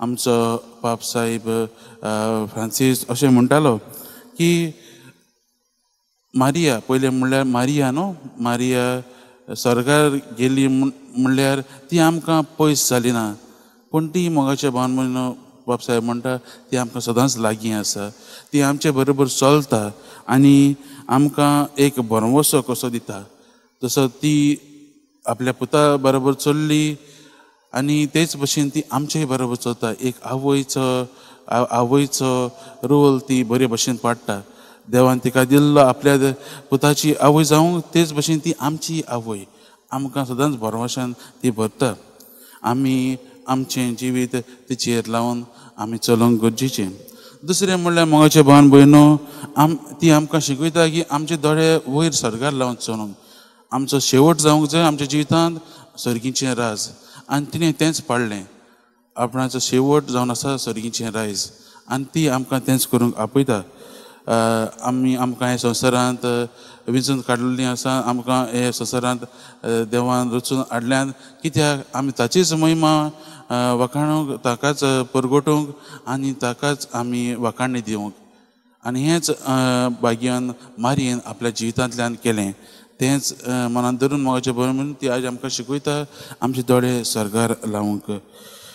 आमचो पाप साहेब फ्रांसीस अशें म्हणटालो की मारिया पयलें म्हणल्यार मारिया न्हू, मारिया स्वर्गार गेली म्हणल्यार ती आमकां पयस जाली ना, पूण ती मोगाच्या भावन भयणीनो बाब साहेब म्हणटा ती आमकां सदांच लागीं आसा, ती आमचे बरोबर चलता आनी आमकां एक भरवंसो कसो दिता. जसो ती आपल्या पुता बरोबर चल्ली आनी तेच भशेन ती आमचेय बरोबर चलता. एक आवयचो रोल ती बरे भशेन पाडटा. देवान तिका दिल्लो आपल्या पुताची आवय जावंक, तेच भशेन ती आमची आवय, आमकां सदांच भरवंशान ती भरता. आमी आमचें जिवीत तिचेर लावन आमी चलोवंक गरजेचें. दुसरें म्हणल्यार मोगाचे भावन भयणो, ती आमकां शिकयता की आमचे दोळे वयर स्वर्गार लावन चलोवंक, आमचो शेवट जावंक जाय आमच्या जिवितांत सर्गीचें राज. आनी तिणें तेंच पाडलें, आपणाचो शेवट जावन आसा सर्गीचें रायज, आनी ती आमकां तेंच करूंक आपयता. आमी आमकां ह्या संवसारांत विंचून काडलेलीं आसा, आमकां हे संवसारांत देवान रचून हाडल्यान कित्याक आमी ताचीच महिमा वाखाणूंक, ताकाच परगटूंक आनी ताकाच आमी वाखाणी दिवंक. आनी हेंच भाग्यान मारयेन आपल्या जिवितांतल्यान केलें. तेंच मनांत धरून मोगाचें बरें म्हणून ती आज आमकां शिकयता आमचे दोळे स्वर्गार लावंक.